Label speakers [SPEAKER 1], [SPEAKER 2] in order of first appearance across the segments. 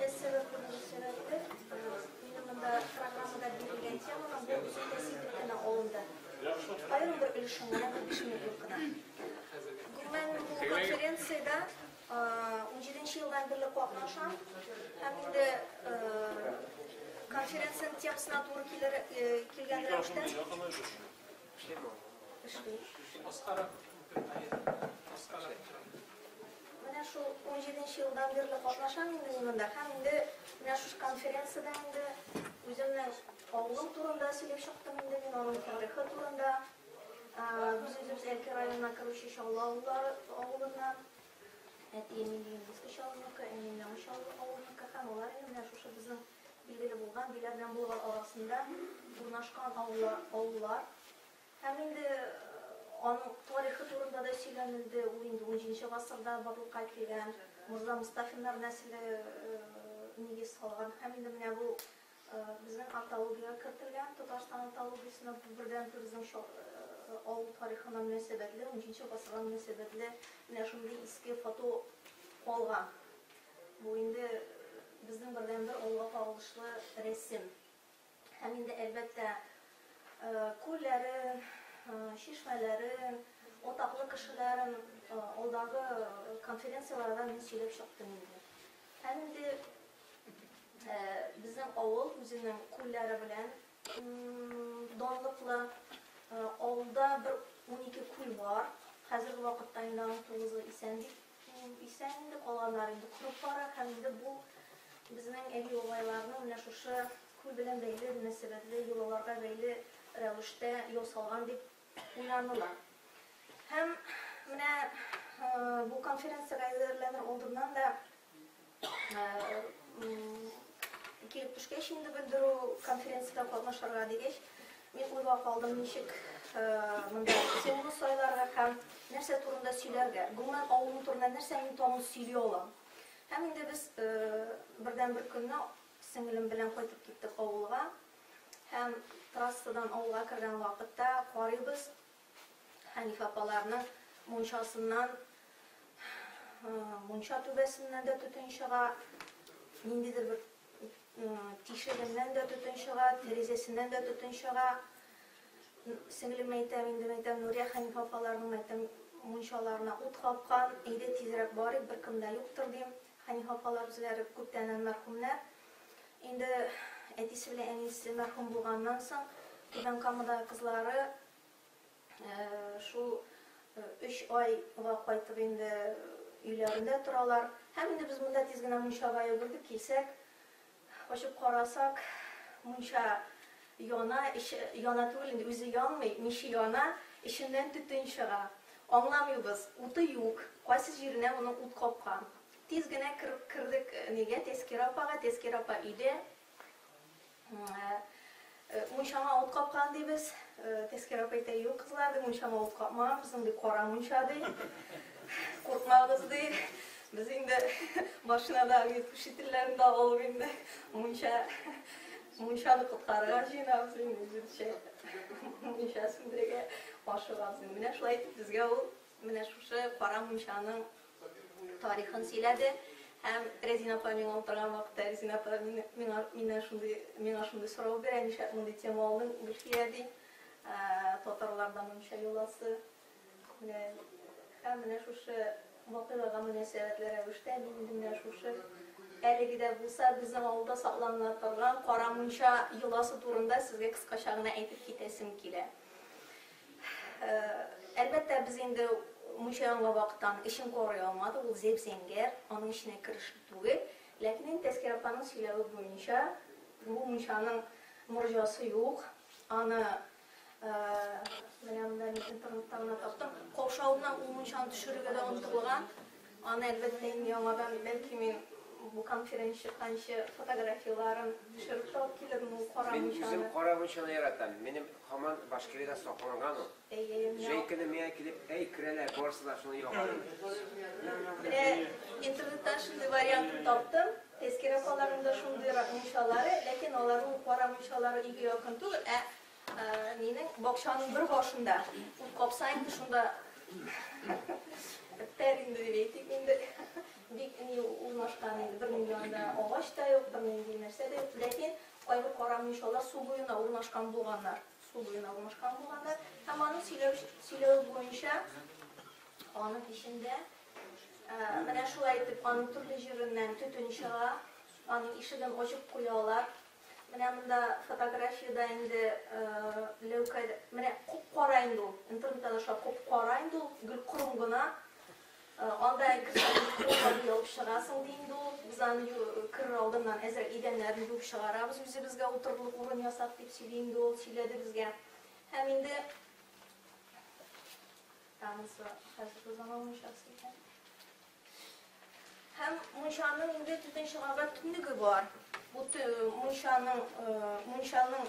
[SPEAKER 1] Нәрсә сәбәпле булу сәбәпле, минем монда программада бирелгән теманың бу өземтәсе итеп кенә алынды. Аерым бер өлешен генә, бер 5 минутлык кына. Гомумән, бу конференциядә 17 елдан бирле катнашам һәм инде конференциянең темасына туры килгән рәвештә эшли. Менә шул 17 елдан бирле катнашам инде мин монда һәм инде менә шушы конференциядә инде үземнең авылым турында сөйләп чыктым инде мин, аның тарихы турында. Без үзебез Әлки районына керүче Чаллы авыллары авылыннан. Әтием инде Иске Чаллыныкы, әнием Яңа Чаллы авылыныкы һәм алар инде менә шушы безнең билгеле булган Биләр белән Болгар арасында урнашкан авыллар. Һәм инде аның тарихы турында да сөйләнелде. Ул инде 17 гасырда барлыкка килгән. Морза Мустафиннар нәселе нигез салган. Һәм инде менә бу безнең антологиягә кертелгән, Татарстан антологиясенә, бу бердәнбер безнең авыл тарихына мөнәсәбәтле, 17 гасырга мөнәсәбәтле менә шундый иске фото калган. Бу инде безнең бердәнбер авылга кагылышлы рәсем. Һәм инде, әлбәттә, күлләрен, чишмәләрен, атаклы кешеләрен алдагы конференцияләрдә мин сөйләп чыктым инде. Һәм инде безнең авыл үзенең күлләре белән данлыклы. Авылда бер 12 күл бар. Хәзерге вакытта инде аның тугызы исән дип исән инде, калганнары инде корып бара. Һәм инде бу безнең әби-бабайларның менә шушы күл белән бәйле мөнәсәбәтле йолаларга бәйле рәвештә ясалган дип уйланыла. Һәм менә бу конференциягә әзерләнер алдыннан да, килеп төшкәч инде белдерү, конференциядә катнашырга дигәч, мин уйга калдым, ничек монда теманы сайларга һәм нәрсә турында сөйләргә. Гомумән, авылым турында нәрсә мин тагын сөйли алам? Һәм инде без бердән-бер көнне сеңелем белән кайтып киттек авылга. Һәм трассадан авылга кергән вакытта карыйбыз, Хәниф апаларның мунчасыннан, мунча түбәсеннән дә төтен чыга, ниндидер бер тишегеннән дә төтен чыга, тәрәзәсеннән дә төтен чыга. Сеңлемә әйтәм инде, әйтәм, Нурия, Хәниф апаларның, әйтәм, мунчаларына ут капкан, әйдә тизрәк барыйк, беркем дә юктыр, дим. Хәниф апалар үзләре күптәннән мәрхүмнәр. Инде әтисе белән әнисе мәрхүм булганнан соң, Түбән Камадагы кызлары шул 3 айга кайтып инде өйләрендә торалар. Һәм инде без монда тиз генә мунчага йөгердек, килсәк, ачып карасак, мунча яна, эче яна түгел инде, үзе янмый, миче яна, эченнән төтен чыга. Аңламыйбыз, уты юк, кайсы җиренә моның ут капкан. Тиз генә кереп кердек нигә, Тәскирә апага, Тәскирә апа өйдә. Мунчаңа ут капкан, дибез. Тәскирә апа әйтә, юк, кызлар, ди, мунчама ут капмаган, безнең, ди, кара мунча, ди. Куркмагыз, ди. Без инде машинада огнетушительләрен дә алып инде мунчаны коткарырга җыенабыз инде, үзебезчә мунча сүндерергә ашыгабыз. Менә шулай итеп безгә ул менә шушы кара мунчаның тарихын сөйләде. Һәм Рәзинә апа миңа утырган вакытта Рәзинә апа миңа миннән шундый миңа шундый сорау бирә, нишләп мондый тема алдың, Гөлфия, ди. Татарларда мунча йоласы. Менә һәм менә шушы вакыйгага мөнәсәбәтле рәвештә мин инде менә шушы әлеге дә булса безнең авылда саклана торган кара мунча йоласы турында сезгә кыскача гына әйтеп китәсем килә. Әлбәттә, без инде мунча янган вакытта аның эчен карый алмадык, ул зәп-зәңгәр, аның эченә керешле түгел. Ләкин инде Тәскирә апаның сөйләве буенча, бу мунчаның морҗасы юк. Аны менә монда мин интернеттан гына таптым. Каушавыннан ул мунчаны төшерергә дә онытылган. Аны, әлбәттә, инде яңадан, бәлки, мин бу конференция чыкканчы фотографияләрен төшереп тә алып килермен ул кара
[SPEAKER 2] Мин үзем
[SPEAKER 1] мунчаны.
[SPEAKER 2] Кара мунчаны яратам. Минем һаман Башкириядә сакланган ул.
[SPEAKER 1] Әйе, менә
[SPEAKER 2] Җәй көне миңа килеп, әй, керәләр, барысы да шуны ягар.
[SPEAKER 1] Менә интернеттан шундый вариантын таптым. Тәскирә апаларның да шундыйрак мунчалары, ләкин аларның кара мунчалары өйгә якын түгел, ә нинең бакчаның бер башында. Ут капса инде шунда бетәр инде дип әйтик инде. Бик ни урнашкан инде, бернең янында. Анда агач та юк, бернинди нәрсә дә юк. Ләкин кайбер кара мунчалар су буена урнашкан булганнар. Су буена урнашкан булганнар. Һәм аның сөйләве буенча аның эчендә менә шулай итеп аның төрле җиреннән төтен чыга, аның ишеген ачып куялар. Менә монда фотографиядә инде ләүкә, менә куп-кара инде ул, интернетта да шулай куп-кара инде ул, гел корым гына. Анда керсәң, кулга буялып чыгасың ди инде ул. Без аны керер алдыннан әзрәк идәннәрен юып чыгарабыз, үзебезгә утырырлык урын ясап, дип сөйли инде ул, сөйләде безгә. Һәм инде анысы хәзерге заман мунчасы икән. Һәм мунчаның инде төтен чыгарга төннеге бар. Бу мунчаның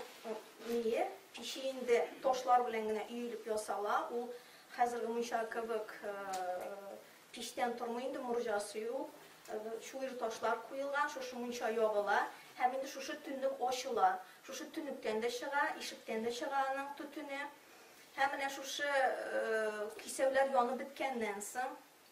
[SPEAKER 1] ние, пиче инде ташлар белән генә өелеп ясала. Ул хәзерге мунча кебек пичтән тормый инде, морҗасы юк. Чуер ташлар куелган, шушы мунча ягыла һәм инде шушы төннек ачыла. Шушы төннектән дә чыга, ишектән дә чыга аның төтене. Һәм менә шушы кисәүләр янып беткәннән соң,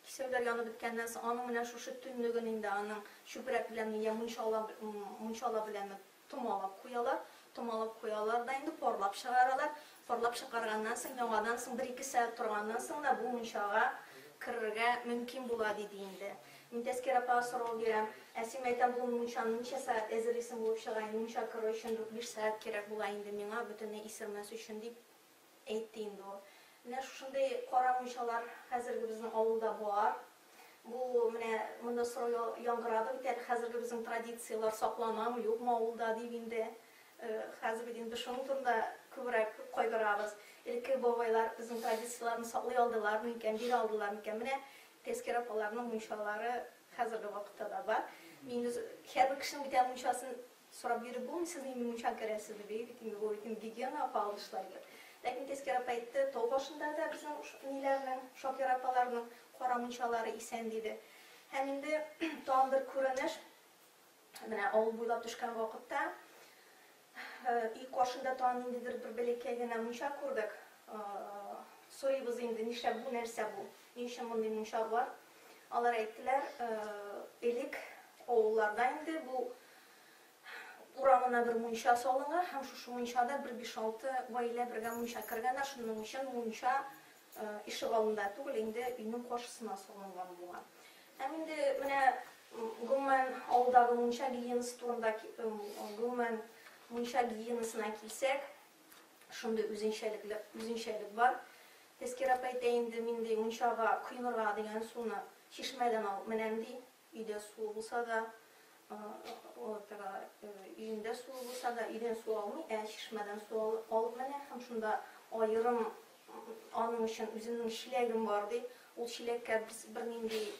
[SPEAKER 1] кисәүләр янып беткәннән соң, аның менә шушы төннеген инде аның чүпрәк белән я мунчала белән томалап куялар, томалап куялар да инде парлап чыгаралар. Парлап чыгарганнан соң, яңадан соң 1-2 сәгать торганнан соң да бу мунчага керергә мөмкин була диде инде. Мин Тәскирә апага сорау бирәм. Ә син әйтәм, бу мунчаны ничә сәгать әзерлисең булып чыга инде? Мунча керү өчен 4-5 сәгать кирәк була инде миңа, бөтенләй исермәс өчен дип әйтте инде ул. Менә шушындый кара мунчалар хәзерге безнең авылда бар. Бу менә монда сорау яңгырады бит әле, хәзерге безнең традицияләр сакланамы, юкмы авылда дип инде. Хәзер бит инде шуның турында күбрәк кайгырабыз. Элекке бабайлар безнең традицияләрне саклый алдылармы икән, бирә алдылармы икән? Менә Тәскирә апаларның мунчалары хәзерге вакытта да бар. Мин һәрбер кешенең бит әле мунчасын сорап йөреп булмый, сез нинди мунча керәсез дип, бит инде бу бит инде гигиена кагылышлайдыр. Ләкин Тәскирә апа әйтте, тау башында да безнең ниләрнең, Шакир апаларның кара мунчалары исән диде. Һәм инде тагын бер күренеш, менә авыл буйлап төшкән вакытта өй каршында тагын ниндидер бер бәләкәй генә мунча күрдек. Сорыйбыз инде, нишләп бу, нәрсә бу? Ни өчен мондый мунча бар? Алар әйттеләр, элек авылларда инде бу урамына бер мунча салынган һәм шушы мунчада бер 5-6 гаилә бергә мунча кергәннәр. Шуның өчен мунча ишегалдында түгел, инде өйнең каршысына салынган булган. Һәм инде менә гомумән авылдагы мунча гигиенасы турында, гомумән мунча гигиенасына килсәк, шундый үзенчәлек бар. Тәскирә апа әйтә инде, мин ди мунчага коенырга дигән суны чишмәдән алып менәм ди. Өйдә су булса да, өендә су булса да, өйдән су алмый, ә чишмәдән су алып менә һәм шунда аерым аның өчен үземнең чиләгем бар ди. Ул чиләккә без бернинди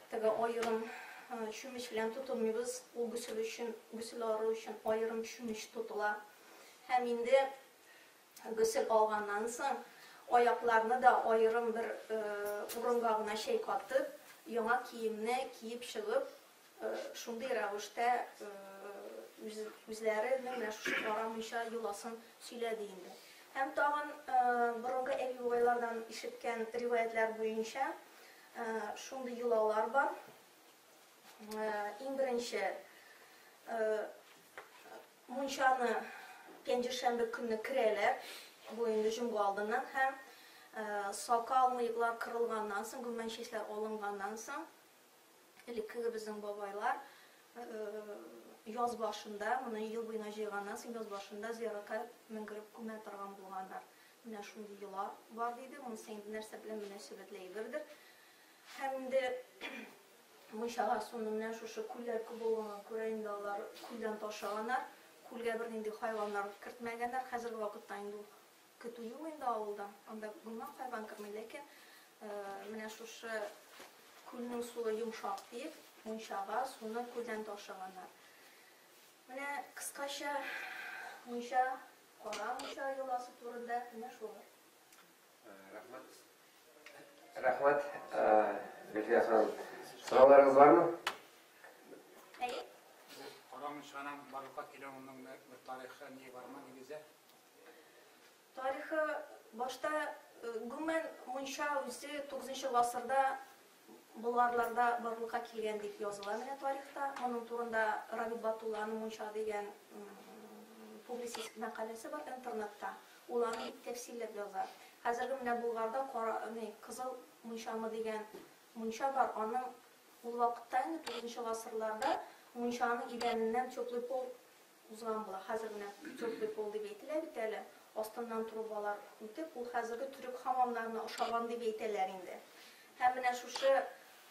[SPEAKER 1] теге аерым чүмеч белән тотынмыйбыз. Ул гөсел өчен, гөсел алу өчен аерым чүмеч тотыла. Һәм инде гөсел алганнан соң аякларны да аерым бер урынга гына чайкатып, яңа киемне киеп чыгып, шундый рәвештә үзләренең менә шушы кара мунча йоласын сөйләде инде. Һәм тагын борынгы әби-бабайлардан ишеткән риваятлар буенча шундый йолалар бар. Иң беренче мунчаны пәнҗешәмбе көнне керәләр, бу инде җомга алдыннан, һәм сакал мыеклар кырылганнан соң, гомумән чәчләр алынганнан соң, элеккеге безнең бабайлар яз башында, моны ел буена җыйганнан соң, яз башында зиратка менгереп күмә торган булганнар. Менә шундый йола бар диде, монысы инде нәрсә белән мөнәсәбәтле әйбердер. Һәм инде мунчага суны менә шушы күлләр күп булганга күрә инде алар күлдән ташыганнар. Күлгә бернинди хайваннар кертмәгәннәр. Хәзерге вакытта инде ул көтү юк инде авылда. Анда гомумән хайван керми, ләкин менә шушы күлнең суы йомшак дип, мунчага суны күлдән ташыганнар. Менә кыскача мунча, кара мунча йоласы турында менә шулар.
[SPEAKER 2] Рәхмәт. Рәхмәт, Гөлфия ханым. Сорауларыгыз бармы?
[SPEAKER 1] Әйе.
[SPEAKER 3] Кара мунчаның барлыкка килүенең бер тарихы ни бармы нигезе?
[SPEAKER 1] Тарихы башта гомумән мунча үзе 9 гасырда Болгарларда барлыкка килгән дип языла менә тарихта. Моның турында Рабит Батулланың Мунча дигән публицистик мәкаләсе бар интернетта. Ул аны бик тәфсилләп яза. Хәзерге менә Болгарда кара, ни, кызыл мунчамы дигән мунча бар. Аның ул вакытта инде 9 гасырларда мунчаның идәненнән теплый пол узган була. Хәзер менә теплый пол дип әйтелә бит әле. Астыннан трубалар үтеп, ул хәзерге төрек хамамнарына ошаган дип әйтәләр инде. Һәм менә шушы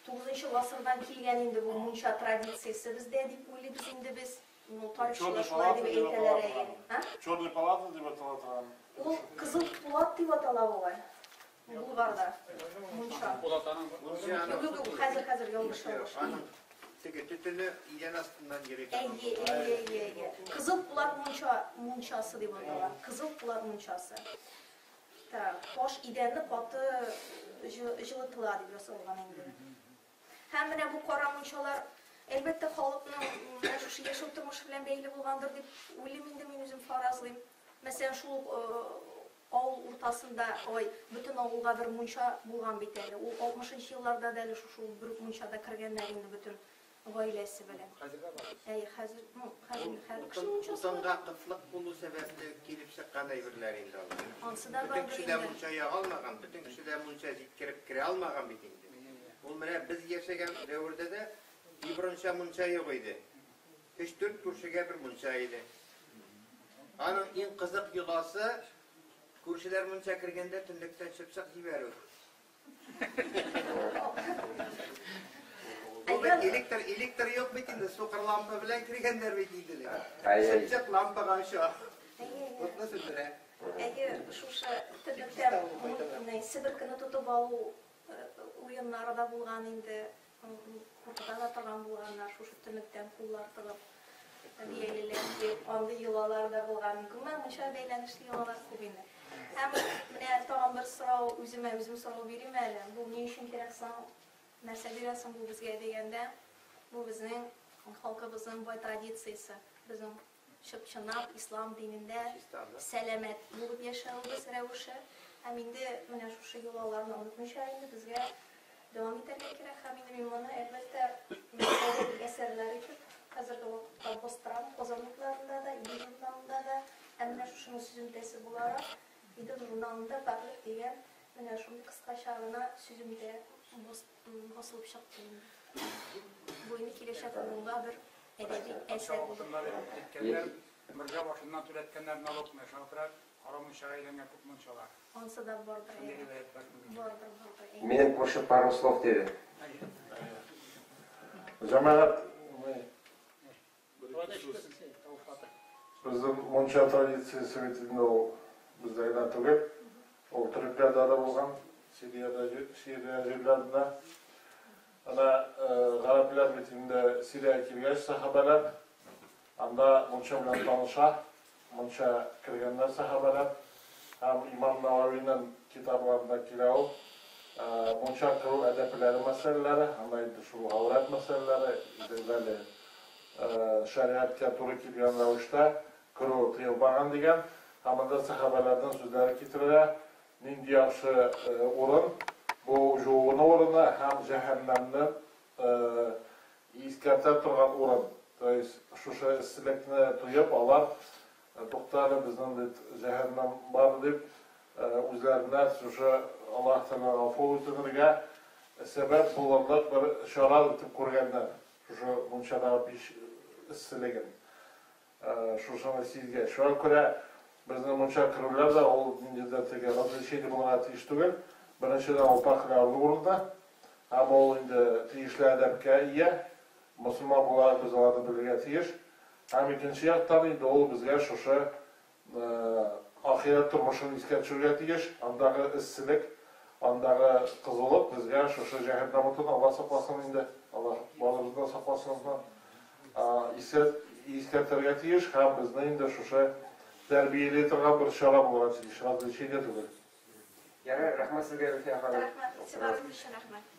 [SPEAKER 1] 9 гасырдан килгән инде бу мунча традициясе бездә дип уйлыйбыз инде без. Ну, тарихчылар шулай дип әйтәләр әйе.
[SPEAKER 4] Черный палата дип атала торган.
[SPEAKER 1] Ул кызыл пулат дип атала бугай. Булгарда мунча. Юк, юк, хәзер, хәзер ялгыш ялгыш.
[SPEAKER 5] Теге төтене идән астыннан йөри.
[SPEAKER 1] Әйе, әйе, әйе, әйе. Кызыл пулат мунча мунчасы дип атала. Кызыл пулат мунчасы. Так, таш идәнне каты җылытыла дип ясалган инде. Һәм менә бу кара мунчалар, әлбәттә, халыкның менә шушы яшәү тормышы белән бәйле булгандыр дип уйлыйм инде мин үзем фаразлыйм. Мәсәлән, шул авыл уртасында, ой, бөтен авылга бер мунча булган бит әле. Ул 60 елларда да әле шушы бер үк мунчада кергәннәр инде бөтен гаиләсе белән.
[SPEAKER 3] Хәзер дә бар.
[SPEAKER 1] Әйе, хәзер, ну, хәзер һәр кешенең мунчасы бар.
[SPEAKER 5] Утынга кытлык булу сәбәпле килеп чыккан әйберләр инде алар.
[SPEAKER 1] Ансы да
[SPEAKER 5] Бөтен
[SPEAKER 1] бардыр
[SPEAKER 5] кеше дә
[SPEAKER 1] инде.
[SPEAKER 5] мунча яга алмаган, бөтен кеше дә мунча җиткереп керә алмаган бит инде. Ул менә без яшәгән дәвердә дә ибрынча мунча юк иде. 3-4 күршегә бер мунча иде. Аның иң кызык йоласы күршеләр мунча кергәндә төнлектән чыпчык җибәрү. Бу бит электр юк бит инде, сукыр лампа белән кергәннәр бит инде. Чыпчык лампага оча. Утны сүндерә.
[SPEAKER 1] Әйе, шушы төнлектә себеркене тотып алу уеннары да булган инде, куркыта да торган булганнар, шушы төнлектән куллар тыгып, биялеләр киеп, андый йолалар да булган. Гомумән, мунча бәйләнешле йолалар күп инде. Һәм менә тагын бер сорау, үземә үзем сорау бирим әле. Бу ни өчен кирәк соң? Нәрсә бирә соң бу безгә дигәндә, бу безнең халкыбызның бай традициясе. Безнең чып-чынлап ислам динендә сәламәт булып яшәвебез рәвеше. Һәм инде менә шушы йолаларны онытмыйча инде безгә дәвам итәргә кирәк. Һәм инде мин моны әлбәттә әсәрләр итеп хәзерге вакытта бастырам, Казан утларында да, Идел журналында да. Һәм менә шушының сүземтәсе буларак Идел журналында Пакьлек дигән менә шундый кыскача гына сүземтә басылып чыкты инде. Бу инде киләчәк буынга бер әдәби әсәр булып.
[SPEAKER 3] Әйткәннәр, морҗа башыннан түләткәннәр налогны, шуңа күрә кара мунчага әйләнгән күп мунчалар.
[SPEAKER 1] Ансы да бардыр,
[SPEAKER 3] Шундый риваять бар.
[SPEAKER 1] Бардыр, бардыр.
[SPEAKER 2] Минем күрше пару слов диде.
[SPEAKER 4] Җәмәгать, безнең мунча традициясе бит инде ул бездә генә түгел. Ул төрекләрдә дә булган, Сириядә, Сирия җирләрендә. Ана гарәпләр бит инде Сириягә килгәч, сахабәләр анда мунча белән таныша, мунча кергәннәр сахабәләр. Һәм Имам Нававиның китапларында килә ул мунча керү әдәпләре мәсьәләләре, анда инде шул гаурәт мәсьәләләре и так далее. Шәриәткә туры килгән рәвештә керү тыелмаган дигән. Һәм анда сахабәләрнең сүзләре китерелә. Нинди яхшы урын, бу жуыну урыны һәм җәһәннәмне искәртә торган урын. То есть шушы эсселекне тоеп, алар туктале, безнең бит җәһәннәм бар дип, үзләренә шушы Аллаһ Тәгалә гафу үтенергә сәбәп булырлык бер чара итеп күргәннәр. Шушы мунчадагы пич эсселеген. Шушыны сизгәч. Шуңа күрә безнең мунча керүләр дә ул ниндидер теге развлечение булырга тиеш түгел. Беренчедән, ул пакьләр урында. Һәм ул инде тиешле әдәпкә ия. Мөселман буларак без аларны белергә тиеш. Һәм икенче яктан инде ул безгә шушы ахирәт тормышын искә төшерергә тиеш. Андагы эсселек, андагы кызулык безгә шушы җәһәннәм утын Алла сакласын инде. Алла барыбызны да сакласын. Искәртергә тиеш һәм безне инде шушы тәрбияли торган бер чара булырга тиеш, развлечение түгел.
[SPEAKER 2] Ярар, рәхмәт сезгә, Гөлфия ханым.
[SPEAKER 1] Рәхмәт, игътибарыгыз өчен рәхмәт.